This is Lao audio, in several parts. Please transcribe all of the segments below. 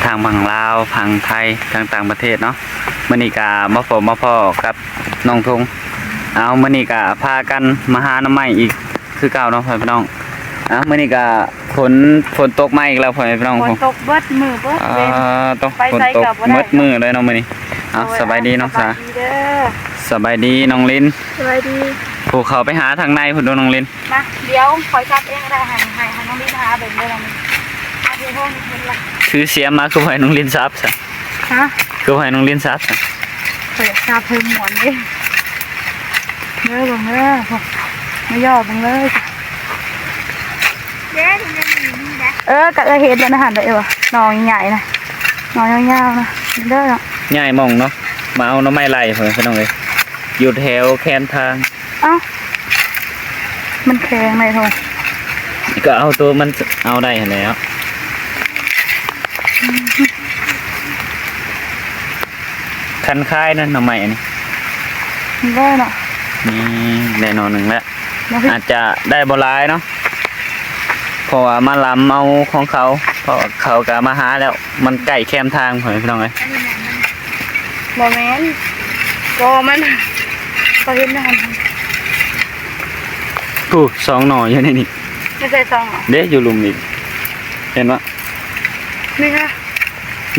ທາງຝັ່ງລາວ ຝັ່ງໄທ ທາງຕ່າງປະເທດເນາະ. ມື້ນີ້ກະມາພົບມາພໍ້ກັບນ້ອງທຸງ. ເອົາ ມື້ນີ້ກະພາກັນມາຫາໜໍ່ໄມ້ອີກຄືເກົ່າເນາະ ພໍ່ແມ່ພີ່ນ້ອງ. ເອົາ ມື້ນີ້ກະຝົນ ຝົນຕົກມາອີກແລ້ວ ພໍ່ແມ່ພີ່ນ້ອງ. ຝົນຕົກເບິດມື້ເບິດເວັນ ອາ ຕົກ ໄປໃສກໍບໍ່ໄດ້ ຝົນຕົກໝົດມື້ເລີຍເນາະມື້ນີ້. ເອົາ ໂດຍ ສະບາຍດີນ້ອງສາ. ສະບາຍດີເດີ ສະບາຍດີນ້ອງລິນ. ສະບາຍດີ. ຜູ້ເຂົ້າໄປຫາທາງໃນພຸ້ນ ນ້ອງລິນ. ມາ ດຽວຂ້ອຍຈັບເອງກໍໄດ້ ໃຫ້ ໃຫ້ ໃຫ້ນ້ອງລິນຫາເບິ່ງເດີນ້ອງລິນ. ເອົາ ຖືໂທນຂຶ້ນລະ ຖືສຽມມາ ຄືບໍ່ໃຫ້ນ້ອງລິນສັບຊະ? ຮະ? ຄືບໍ່ໃຫ້ນ້ອງລິນສັບຊະ? ຂ້ອຍຢາກສັບເພິ່ນມ່ວນເດ້. ເດີ ເບິ່ງເດີ ມາຍໍ້ເບິ່ງເລີຍ. ເດ້ ເຫັນແບບນີ້ແຫຼະ. ເອີ ກໍເອື້ອຍເຮັດແລ້ວນະ ຫັ້ນເດີ ເອີ ໜໍ່ໃຫຍ່ໆນະ ໜໍ່ຍາວໆນະ ເດີເນາະ. ຍ້າຍໝ່ອງເນາະ ມາເອົາໜໍ່ໄມ້ໄລ່ ພໍ່ແມ່ພີ່ນ້ອງເອີຍ ຢູ່ແຖວແຄມທາງ. ເອົ້າ ມັນແຂງໄດ໋ໂທ. ກໍເອົາໂຕມັນເອົາໄດ້ຫັ້ນແຫຼະ. ຄັນຄາຍນະ ໜໍ່ໄມ້ອັນນີ້ ໄດ້ເນາະ. ນີ້ໄດ້ໜໍ່ໜຶ່ງແລ້ວ ອາດຈະໄດ້ບໍ່ຫຼາຍເນາະ ເພາະວ່າມາລຳເອົາຂອງເຂົາ ເພາະວ່າເຂົາກໍມາຫາແລ້ວ. ມັນໃກ້ແຄມທາງ ພໍ່ແມ່ພີ່ນ້ອງເອີຍ. ບໍ່ແມ່ນ ກໍມັນ ກໍເຫັນຢູ່ຫັ້ນ ຜູ້ສອງໜໍ່ຢູ່ໃນນີ້. ຢູ່ໃສສອງໜໍ່? ເດ້ ຢູ່ລຸ່ມນີ້ ເຫັນບໍ່? ນີ້ຫະ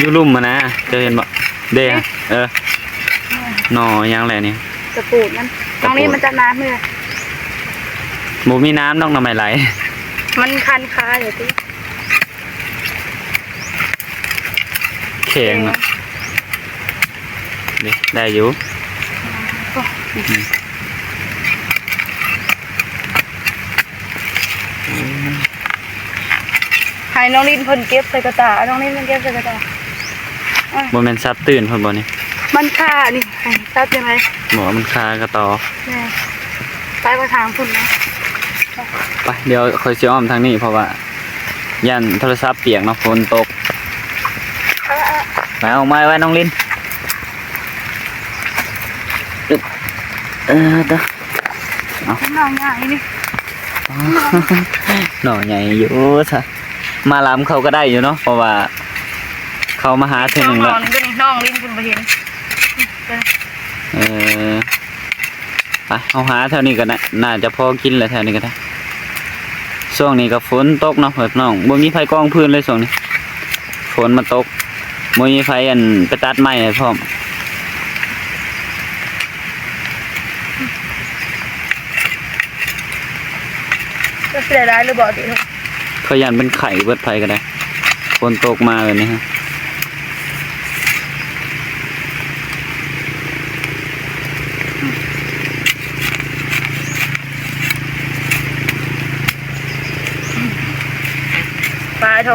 ຢູ່ລຸ່ມຫັ້ນນະ ເຈົ້າເຫັນບໍ່? ເດ້ ນີ້ ເອີ ໜໍ່ຫຍັງແຫຼະນີ້ ຕະປູດມັນ ຕະປູດ ທາງນີ້ມັນຈະໜາມເດີ. ບໍ່ມີໜາມດອກ ໜໍ່ໄມ້ໄລ່ ມັນຄັນຄາຢູ່ຕິ. ແຂງເນາະ ນີ້ໄດ້ຢູ່. ໃຫ້ນ້ອງລິນເພິ່ນເກັບໃສ່ກະຕ່າ ນ້ອງລິນເພິ່ນເກັບໃສ່ກະຕ່າ. ບໍ່ແມ່ນສັບຕື່ນເພິ່ນບໍ່ນີ້? ມັນຄານີ້ ໃຫ້ສັບຈັ່ງໃດ? ບໍ່ ມັນຄາກະຕໍ. ແມ່ນ ໄປໄປທາງພຸ້ນນະ. ໄປ ດຽວຂ້ອຍຊິອ້ອມທາງນີ້ ເພາະວ່າຢ້ານໂທລະສັບປຽກເນາະ ຝົນຕົກ. ເອີໆ ໄປ ອອກມາໄວ້ນ້ອງລິນ. ເອີ ຕະ ເອົາ ໜໍ່ໃຫຍ່ນີ້ ໜໍ່ໃຫຍ່ຢູ່ຊະ. ມາລຳເຂົາກໍໄດ້ຢູ່ເນາະ ເພາະວ່າເຂົາມາຫາເທື່ອໜຶ່ງແລ້ວ. ໜໍ່ນີ້ ນ້ອງລິນເພິ່ນບໍ່ເຫັນ. ເອີ ໄປ ເຮົາຫາແຖວນີ້ກໍໜ້າ ໜ້າຈະພໍກິນແຫຼະ ແຖວນີ້ກໍໄດ້. ຊ່ວງນີ້ກໍຝົນຕົກເນາະ ເອີ ພີ່ນ້ອງ ບໍ່ມີໃຜກອງຟືນເລີຍຊ່ວງນີ້ ຝົນມາຕົກ ບໍ່ມີໃຜ ອັນ ໄປຕັດໄມ້ໃຫ້ພ້ອມ. ຈະຊິໄດ້ຫຼາຍຫຼືບໍ່ຕິ? ຂ້ອຍຢ້ານເປັນໄຂ້ເບິດໃຜກໍໄດ້ ຝົນຕົກມາແບບນີ້ຮະ. ໄປໂທ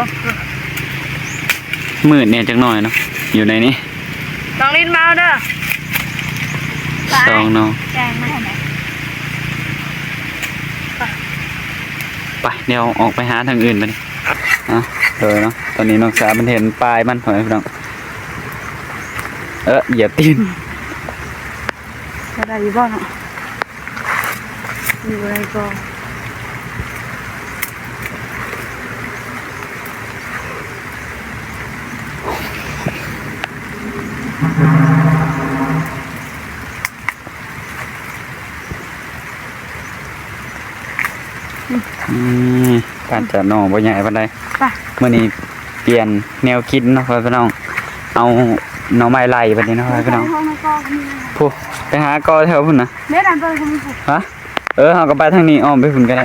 ມືດແດ່ຈັກໜ້ອຍເນາະ ຢູ່ໃນນີ້. ນ້ອງລິນມາເດີ ສອງໜໍ່ ແກງມາໃຫ້ແມ່. ໄປ ດຽວອອກໄປຫາທາງອື່ນບັດນີ້. ເອົາ ໂດຍເນາະ ຕອນນີ້ນ້ອງສາເພິ່ນເຫັນປາຍມັນ ພໍ່ແມ່ພີ່ນ້ອງ. ເອີ ຢຽບຕີນ ຈະໄດ້ຢູ່ບໍ່ເນາະ? ມີບໍ່ໄດ້ກໍ ອືມ ອືມ ການຈະໜໍ່ບໍ່ໃຫຍ່ປານໃດ. ໄປ ມື້ນີ້ປ່ຽນແນວກິນເນາະ ພໍ່ແມ່ພີ່ນ້ອງ ເອົາໜໍ່ໄມ້ໄລ່ບັດນີ້ເນາະ ພໍ່ແມ່ພີ່ນ້ອງ. ຜູ້ ໄປຫາກໍແຖວພຸ້ນນະ ແມ່ນອັນເບິ່ງທາງນີ້. ຮະ? ເອີ ເຮົາກໍໄປທາງນີ້ ອ້ອມໄປພຸ້ນກໍໄດ້.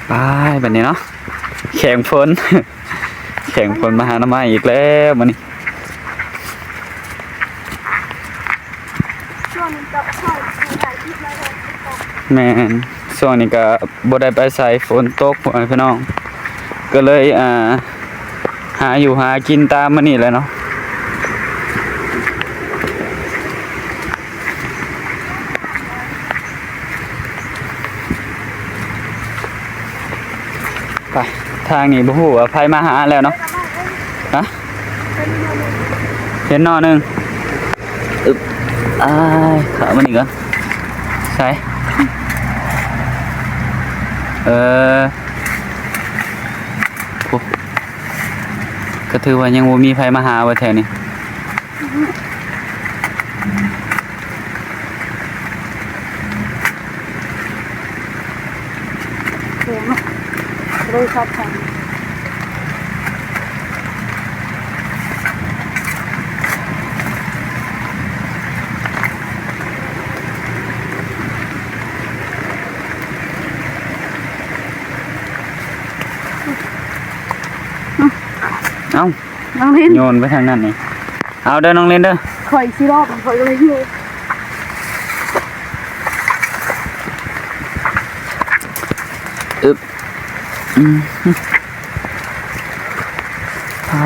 ໄປບັດນີ້ເນາະ ແຂງຝົນ ແຂງຝົນມາຫາໜໍ່ໄມ້ອີກແລ້ວມື້ນີ້. ແມ່ນ ຊ່ວງນີ້ກໍບໍ່ໄດ້ໄປໃສ ຝົນຕົກ ພໍ່ແມ່ພີ່ນ້ອງ ກໍເລີຍ ອ່າ ຫາຢູ່ຫາກິນຕາມມື້ນີ້ແຫຼະເນາະ. ໄປ ທາງນີ້ບໍ່ຮູ້ວ່າໃຜມາຫາແລ້ວເນາະ. ຮະ? ເຫັນໜໍ່ໜຶ່ງ. ອຶບ ອ້າຍ ເຂົ້າມານີ້ກ່ອນ. ໃສ? ເອີ ໂອ້. ກໍຖືວ່າຍັງບໍ່ມີໃຜມາຫາວ່າແຖວນີ້. ແຂງເນາະ ບໍ່ໄດ້ຊອບແຂງ. ເອົ້າ ນ້ອງລິນ ໂຍນໄປທາງນັ້ນນີ້. ເອົາເດີນ້ອງລິນເດີ. ຂ້ອຍຊິລອບ ຂ້ອຍກໍເລີຍຫິ້ວ. ອຶບ ອືມ ອາ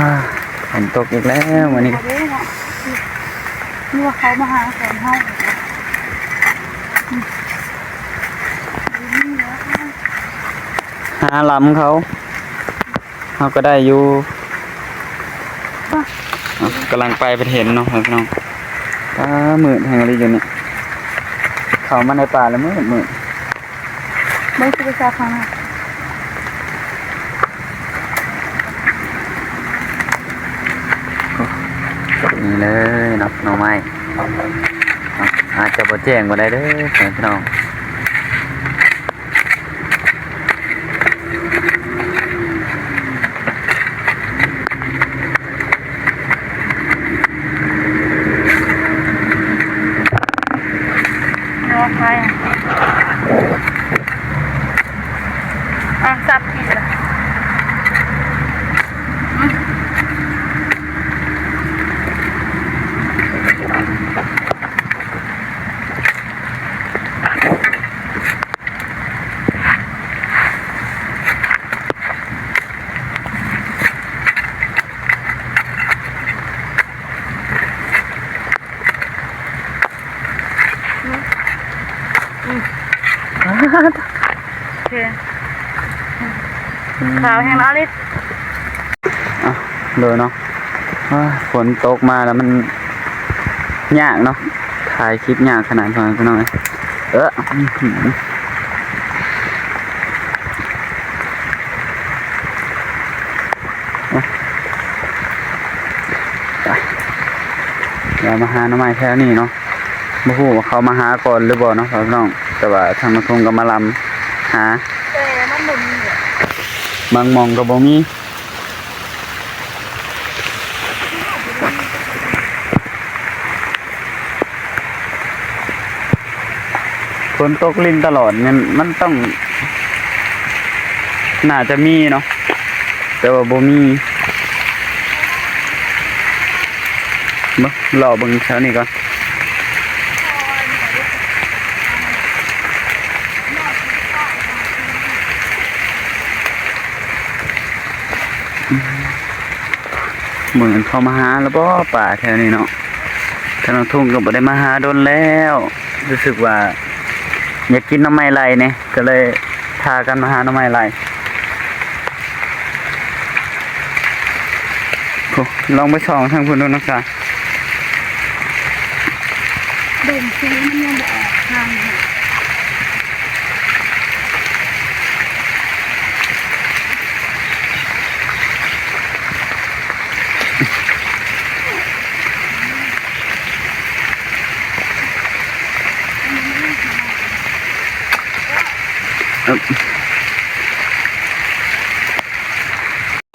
ຝົນຕົກອີກແລ້ວມື້ນີ້. ນີ້ວ່າເຂົາມາຫາຂອງເຮົາ ຫາລຳເຂົາ. ເຮົາກໍໄດ້ຢູ່ ກຳລັງໄປເພິ່ນເຫັນເນາະພີ່ນ້ອງ. ປາ ມືດແຮງອີ່ຫຼີຢູ່ນີ້ ເຂົ້າມາໃນປ່າແລ້ວມືດໆ. ເບິ່ງໂທລະສັບເຮົານະ ນີ້ເລີຍເນາະ ໜໍ່ໄມ້. ອາດຈະບໍ່ແຈ້ງປານໃດເດີພີ່ນ້ອງ. ອືມ ອືມ ໂອເຄ ອືມ ຂາວແຮງເນາະລິດ. ອ່ະ ໂດຍເນາະ ອ່າ ຝົນຕົກມາແລ້ວມັນຍາກເນາະ ຖ່າຍຄລິບຍາກຂະໜາດນັ້ນພີ່ນ້ອງເອີຍ. ເອີ ອື ໄປ ດຽວມາຫາໜໍ່ໄມ້ແຖວນີ້ເນາະ. ບໍ່ຮູ້ວ່າເຂົາມາຫາກ່ອນຫຼືບໍ່ເນາະພີ່ນ້ອງ ແຕ່ວ່າທາງນ້ອງທຸ່ງກໍມາລຳຫາ ແຕ່ມັນບໍ່ມີ ບາງໝ່ອງກໍບໍ່ມີ. ຝົນຕົກລິນຕະຫຼອດ ມັນ ມັນຕ້ອງ ໜ້າຈະມີເນາະ ແຕ່ວ່າບໍ່ມີ. ເບິ່ງ ເລາະເບິ່ງແຖວນີ້ກ່ອນ. ເບິ່ງເຂົາມາຫາແລ້ວບໍ່ ປາແຖວນີ້ເນາະ. ທາງນ້ອງທຸ່ງກໍບໍ່ໄດ້ມາຫາດົນແລ້ວ ຮູ້ສຶກວ່າຢາກກິນໜໍ່ໄມ້ໄລ່ນີ້ ກໍເລີຍພາກັນມາຫາໜໍ່ໄມ້ໄລ່. ໂອ້ ລອງໄປສ່ອງທາງພຸ້ນດູນ້ອງສາ. ດົງຊີມັນຍັງບໍ່ອອກທາງ.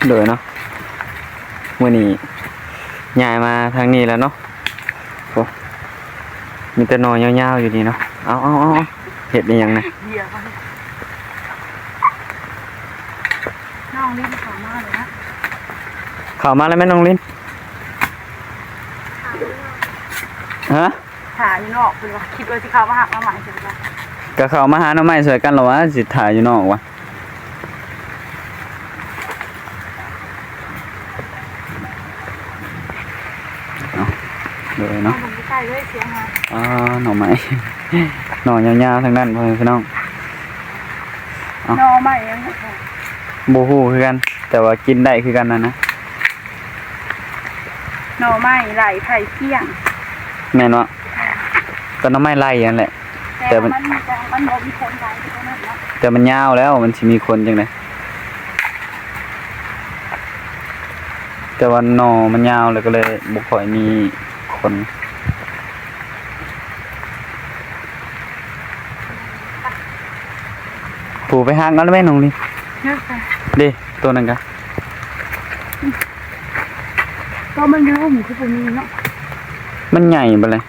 ໂດຍເນາະ ມື້ນີ້ຍ້າຍມາທາງນີ້ແລ້ວເນາະ. ໂອ້ ມີແຕ່ໜໍ່ຍາວໆຢູ່ນີ້ເນາະ. ເອົາໆໆ ເຮັດອີ່ຫຍັງນະ? ນ້ອງລິນເຂົ້າມາແລ້ວນະ. ເຂົ້າມາແລ້ວແມ່ນນ້ອງລິນ? ຮະ? ຖ້າຢູ່ນອກເພິ່ນວ່າ ຄິດວ່າຊິເຂົ້າມາຫາໜໍ່ໄມ້ເພິ່ນວ່າ. ກໍເຂົ້າມາຫາໜໍ່ໄມ້ຊ່ວຍກັນແລ້ວວ່າ ຊິຖ້າຢູ່ນອກວ່າ. ເອົາ ເດີເນາະ ເອົາເບິ່ງໃກ້ໆເລີຍ ສຽງຫາ ອ່າ ໜໍ່ໄມ້ ໜໍ່ຍາວໆທັງນັ້ນ ພໍ່ແມ່ພີ່ນ້ອງ. ເອົາ ໜໍ່ໄມ້ຫຍັງ? ບໍ່ຮູ້ຄືກັນ ແຕ່ວ່າກິນໄດ້ຄືກັນຫັ້ນນະ. ໜໍ່ໄມ້ໄລ່ໄຜ່ກ້ຽງ ແມ່ນບໍ່? ກໍໜໍ່ໄມ້ໄລ່ຫັ້ນແຫຼະ ແຕ່ ແຕ່ມັນ ມັນ ມັນບໍ່ມີຄົນໄລ່ຄືຕົວນັ້ນເນາະ ແຕ່ມັນຍາວແລ້ວ ມັນຊິມີຄົນຈັ່ງໃດ? ເ ແຕ່ວ່າໜໍ່ມັນຍາວ ແລ້ວກໍເລີຍບໍ່ຄ່ອຍມີຄົນ. ປູໄປຫັກເອົາໄດ້ແມ່ນ້ອງລິນ. ເດ້ ໂຕນັ້ນກະ ໂຕມັນຢູ່ລຸ່ມຄືບໍ່ມີເນາະ ມັນໃຫຍ່ເບິດເລີຍ.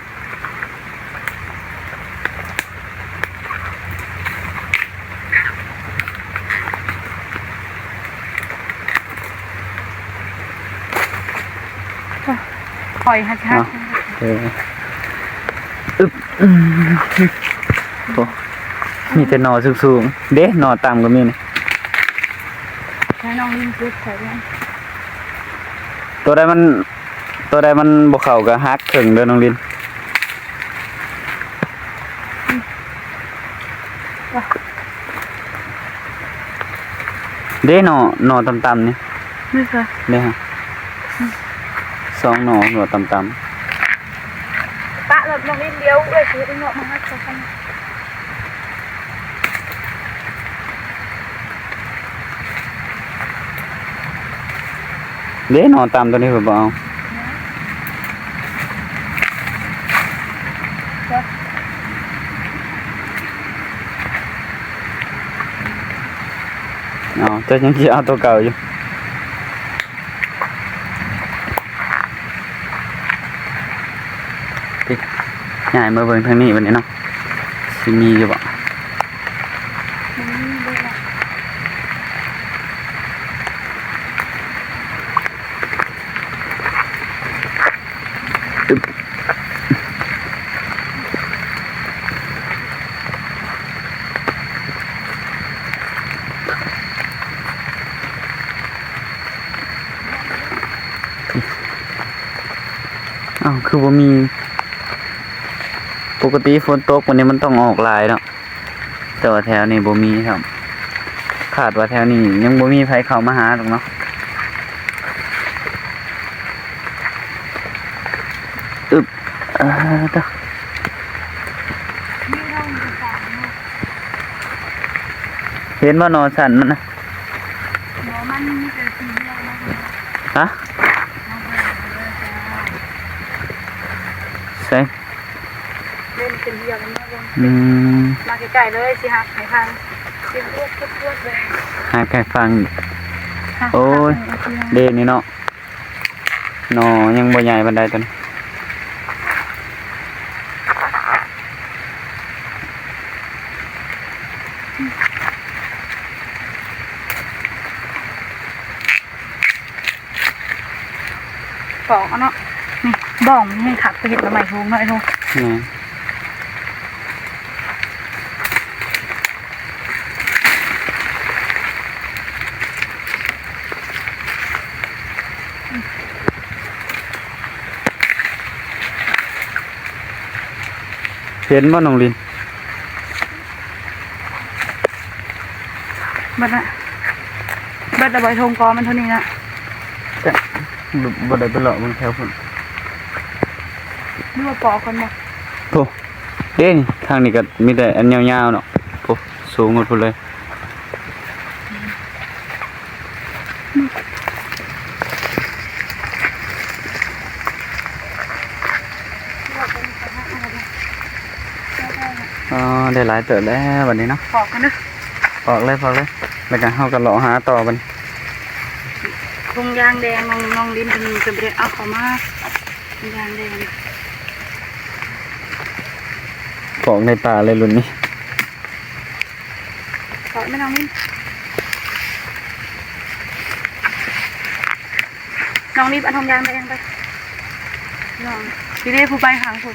ຂ້ອຍຫັກ ເນາະ ເອີ ອຶບ ໂອ້ ມີແຕ່ໜໍ່ສູງໆ ເດ້ ໜໍ່ຕ່ຳກໍມີນີ້ ໃຫ້ນ້ອງລິນເກັບໃສ່ເດີ ໂຕໃດມັນ ໂຕໃດມັນບໍ່ເຂົ້າກໍຫັກເຄິ່ງເດີນ້ອງລິນ. ເດ້ ໜໍ່ ໜໍ່ຕ່ຳໆນີ້ ນີ້ ເດ້ ສອງໜໍ່ ໜໍ່ຕ່ຳໆ ປະລົດນ້ອງລິນ ດຽວເອື້ອຍຊິເຮັດເງາະມາໃຫ້ເຂົາ. ເດ້ ໜໍ່ຕາມຕົວນີ້ເພິ່ນບໍ່ເອົາ ເອົາ ເຈົ້າຍັງຊິເອົາຕົວເກົ່າຢູ່. ຕິ ຍ້າຍມາເບິ່ງທາງນີ້ບັດນີ້ເນາະ ຊິມີຢູ່ບໍ່? ອ້າວ ຄືບໍ່ມີ? ປົກກະຕິຝົນຕົກປານນີ້ມັນຕ້ອງອອກຫຼາຍເນາະ ແຕ່ວ່າແຖວນີ້ບໍ່ມີຊ້ຳ ຄາດວ່າແຖວນີ້ຍັງບໍ່ມີໃຜເຂົ້າມາຫາດອກເນາະ. ອຶບ ເອີ ຕະ ເຫັນບໍ່ໜໍ່ຊັ້ນມັນນະ? ໜໍ່ມັນມີແຕ່ສີດຽວເນາະ. ຮະ? ໃສ? ເຫັນເປັນດຽວເນາະ. ອືມ ມາໃກ້ໆເລີຍ ຊິຫັກໃຫ້ຟັງ ຊິປວດໆເລີຍ ຫັກໃຫ້ຟັງ. ໂອ້ຍ ເດ້ນີ້ເນາະ. ໜໍ່ຍັງບໍ່ໃຫຍ່ປານໃດຕົວນີ້. ປອກເອົາເນາະ ນີ້ ບ້ອງມັນແຮງຄັກ ໄປເຮັດໜໍ່ໄມ້ໂຮງເນາະ ໄອ້ໂຮງ. ແມ່ນ. ເຫັນບໍ່ນ້ອງລິນ? ເບິດລະ ເບິດລະບໍ່? ໄອ້ໂຮງກໍມັນເທົ່ານີ້ນະ. ບໍ່ໄດ້ໄປເລາະເບິ່ງແຖວພຸ້ນ ຫຼືວ່າປອກກ່ອນບໍ່? ໂອ້ ເດ້ນີ້ ທາງນີ້ກໍມີແຕ່ອັນຍາວໆເນາະ. ໂອ້ ສູງໝົດພຸ້ນເລີຍ. ອໍ ໄດ້ຫຼາຍເຕີບແລ້ວບັດນີ້ເນາະ. ປອກກັນເດີ ປອກເລີຍ ປອກເລີຍ ແລ້ວກໍເຮົາກໍເລາະຫາຕໍ່ບັດນີ້. ຖົງຢາງແດງ ນ້ອງ ນ້ອງລິນເພິ່ນ ເພິ່ນບໍ່ໄດ້ເອົາເຂົ້າມາ. ຢາງແດງ ປອກໃນປ່າເລີຍລຸ້ນນີ້. ປອກແມ່ນ້ອງນິນ ນ້ອງນິນ ເອົາຖົງຢາງແດງໄປ ນ້ອງ ດີໆ ຜູ້ໄປທາງພຸ້ນ.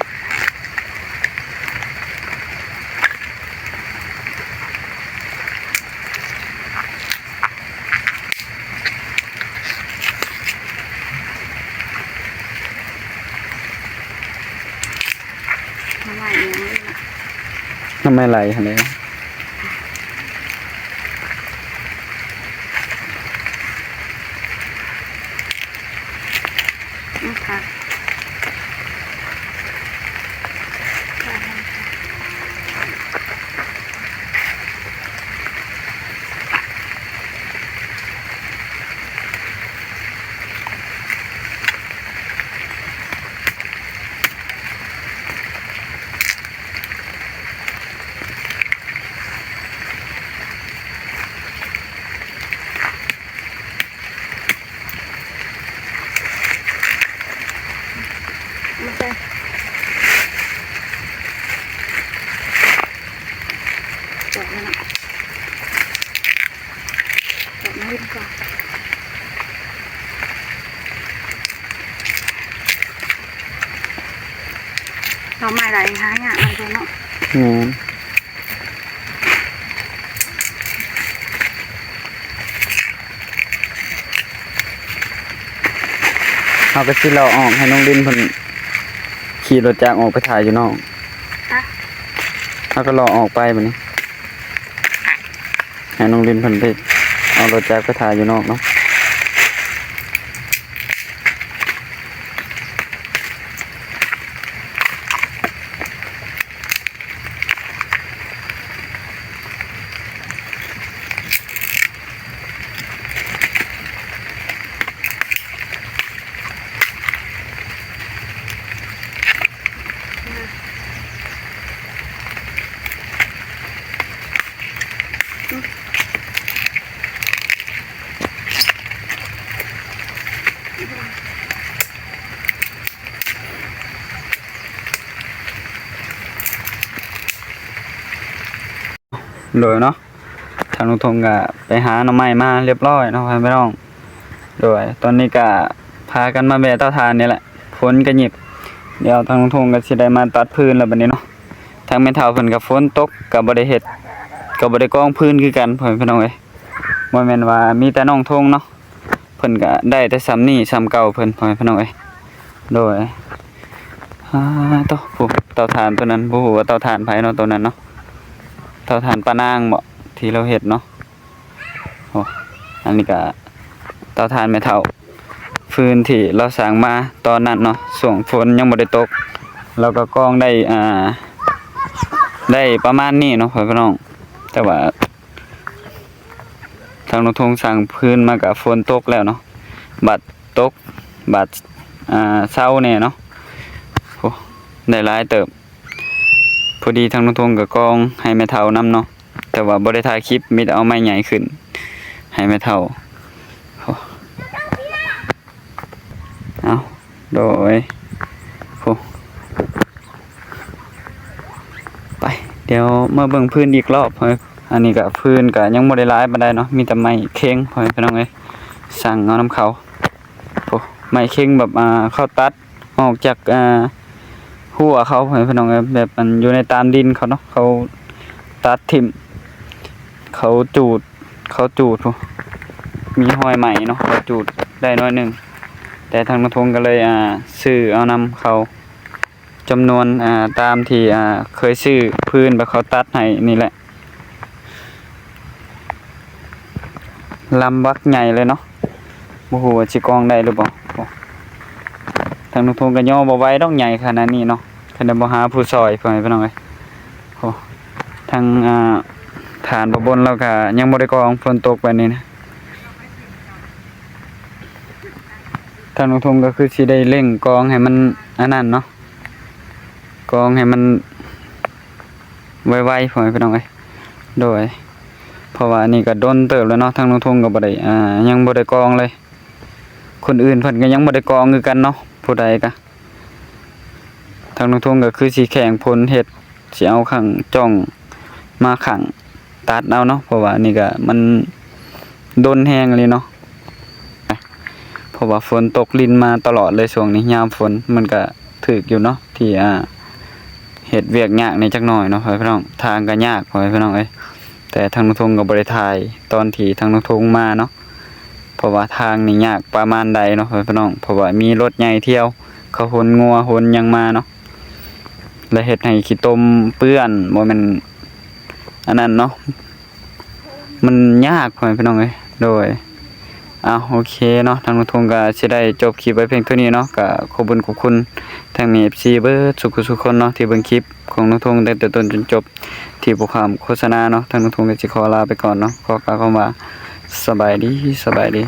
ໜໍ່ໄມ້ອີ່ຫຍັງນີ້ນະ ໜໍ່ໄມ້ໄຫຼຫັ້ນແຫຼະ. ເອົາມາໄດ້ຫາຍາກເນາະ. ແມ່ນ. ເຮົາກໍຊິເລາະອອກໃຫ້ນ້ອງລິນເພິ່ນຂີ່ລົດຈັກອອກໄປຖ້າຢູ່ນອກ. ຮະ? ເຮົາກໍເລາະອອກໄປບັດນີ້ ໃຫ້ນ້ອງລິນເພິ່ນໄປເອົາລົດຈັກໄປຖ້າຢູ່ນອກເນາະ. ໂດຍເນາະ ທາງລຸງທົງກະໄປຫາໜໍ່ໄມ້ມາຮຽບຮ້ອຍເນາະ ພໍ່ແມ່ພີ່ນ້ອງ. ໂດຍ ຕອນນີ້ກະພາກັນມາແວ່ເຕົາຖ່ານນີ້ແຫຼະ ຝົນກະຫຍິບ ດຽວທາງລຸງທົງກະຊິໄດ້ມາຕັດຟືນແລ້ວບັດນີ້ເນາະ. ທາງແມ່ເຖົ້າເພິ່ນກະຝົນຕົກ ກະບໍ່ໄດ້ເຮັດ ກະບໍ່ໄດ້ກອງຟືນຄືກັນ ພໍ່ແມ່ພີ່ນ້ອງເອີຍ. ບໍ່ແມ່ນວ່າມີແຕ່ນ້ອງທົງເນາະ ເພິ່ນກະໄດ້ແຕ່ສ່ຳນີ້ສ່ຳເກົ່າເພິ່ນ ພໍ່ແມ່ພີ່ນ້ອງເອີຍ. ໂດຍ ອາ ໂຕ ຜູ້ ເຕົາຖ່ານໂຕນັ້ນ ບໍ່ຮູ້ວ່າເຕົາຖ່ານໃຜເນາະ ໂຕນັ້ນເນາະ ເຕົາຖ່ານປ້ານາງບໍ ທີ່ລາວເຮັດເນາະ. ໂອ້ ອັນນີ້ກະເຕົາຖ່ານແມ່ເຖົ້າ ຟືນທີ່ລາວສ້າງມາຕອນນັ້ນເນາະ ຊ່ວງຝົນຍັງບໍ່ໄດ້ຕົກ ລາວກະກອງໄດ້ ອາ ໄດ້ປະມານນີ້ເນາະ ພໍ່ແມ່ພີ່ນ້ອງ. ແຕ່ວ່າ ທາງລຸງທົງສ້າງຟືນມາກະຝົນຕົກແລ້ວເນາະ ບາດຕົກ ບາດ ອາ ເຊົາແດ່ເນາະ. ໂອ້ ໄດ້ຫຼາຍເຕີບ ພໍດີທາງລຸງທົງກະກອງໃຫ້ແມ່ເຖົ້ານຳເນາະ ແຕ່ວ່າບໍ່ໄດ້ຖ່າຍຄລິບ ມີແຕ່ເອົາໄມ້ໃຫຍ່ຂຶ້ນໃຫ້ແມ່ເຖົ້າ. ໂອ້ ເອົາ ໂດຍ ໂອ້ ໄປ ດຽວມາເບິ່ງຟືນອີກລອບ. ອັນນີ້ກະຟືນກະຍັງບໍ່ໄດ້ຫຼາຍປານໃດເນາະ ມີແຕ່ໄມ້ເຄັງ ພໍ່ແມ່ພີ່ນ້ອງເອີຍ ສັ່ງເອົານຳເຂົາ. ໂອ້ ໄມ້ເຄັງແບບ ອາ ເຂົາຕັດອອກຈາກ ອາ ຮົ້ວເຂົາ ພໍ່ແມ່ພີ່ນ້ອງເອີຍ ແບບມັນຢູ່ໃນຕາມດິນເຂົາເນາະ ເຂົາຕັດຖິ້ມ ເຂົາຈູດ ເຂົາຈູດ ໂອ້ ມີຮອຍໄໝ້ເນາະ ເຂົາຈູດໄດ້ໜ້ອຍໜຶ່ງ ແຕ່ທາງລຸງທົງກະເລີຍ ອາ ຊື້ເອົານຳເຂົາ ຈຳນວນ ອາ ຕາມທີ່ ອາ ເຄີຍຊື້ຟືນແບບເຂົາຕັດໃຫ້ນີ້ແຫຼະ ລຳບັກໃຫຍ່ເລີຍເນາະ. ບໍ່ຮູ້ວ່າຊິກອງໄດ້ຫຼືບໍ່ ທາງລຸງທົງກະຍໍບໍ່ໄຫວດອກ ໃຫຍ່ຂະໜາດນີ້ເນາະ ຄັນໄດ້ບໍ່ຫາຜູ້ຊ່ອຍ ພໍ່ແມ່ພີ່ນ້ອງເອີຍ. ໂອ້ ທາງ ອາ ຖານປະບົນລາວກະຍັງບໍ່ໄດ້ກອງ ຝົນຕົກແບບນີ້ນະ ທາງລຸງທົງກະຄືຊິໄດ້ເລັ່ງກອງໃຫ້ມັນອັນນັ້ນເນາະ ກອງໃຫ້ມັນໄວໆ ພໍ່ແມ່ພີ່ນ້ອງເອີຍ. ໂດຍ ເພາະວ່າອັນນີ້ກະດົນເຕີບແລ້ວເນາະ ທາງລຸງທົງກະບໍ່ໄດ້ ອາ ຍັງບໍ່ໄດ້ກອງເລີຍ ຄົນອື່ນເພິ່ນກະຍັງບໍ່ໄດ້ກອງຄືກັນເນາະ ຜູ້ໃດກະ ທາງລຸງທົງກະຄືຊິແຂ່ງຜົນເຮັດ ຊິເອົາຂ້າງຈ້ອງມາຂ້າງຕັດເອົາເນາະ ເພາະວ່າອັນນີ້ກະມັນດົນແຮງອີ່ຫຼີເນາະ ເພາະວ່າຝົນຕົກລິນມາຕະຫຼອດເລີຍຊ່ວງນີ້ ຍາມຝົນມັນກະຖືກຢູ່ເນາະ ທີ່ ອາ ເຮັດວຽກຍາກແດ່ຈັກໜ້ອຍເນາະ ພໍ່ແມ່ພີ່ນ້ອງ. ທາງກະຍາກ ພໍ່ແມ່ພີ່ນ້ອງເອີຍ ແຕ່ທາງລຸງທົງກະບໍ່ໄດ້ຖ່າຍຕອນທີ່ທາງລຸງທົງມາເນາະ ເພາະວ່າທາງນີ້ຍາກປະມານໃດເນາະ ພໍ່ແມ່ພີ່ນ້ອງ ເພາະວ່າມີລົດໃຫຍ່ທ່ຽວ ເຂົາຂົນງົວຂົນຫຍັງມາເນາະ ແລະເຮັດໃຫ້ຂີ້ຕົມເປື້ອນ ບໍ່ແມ່ນອັນນັ້ນເນາະ ມັນຍາກ ພໍ່ແມ່ພີ່ນ້ອງເອີຍ. ໂດຍ ເອົາ ໂອເຄເນາະ ທາງລຸງທົງກະຊິໄດ້ຈົບຄລິບໄວ້ພຽງເທົ່ານີ້ເນາະ ກະຂອບບຸນຂອບຄຸນທັງແມ່ ເອັຟຊີ ເບິດສູ່ຜູ້ສູ່ຄົນເນາະ ທີ່ເບິ່ງຄລິບຂອງລຸງທົງຕັ້ງແຕ່ຕົ້ນຈົນຈົບ ທີ່ບໍ່ຂ້າມໂຄສະນາເນາະ ທາງລຸງທົງກະຊິຂໍລາໄປກ່ອນເນາະ ຂໍກ່າວຄຳວ່າ ສະບາຍດີ ສະບາຍດີ.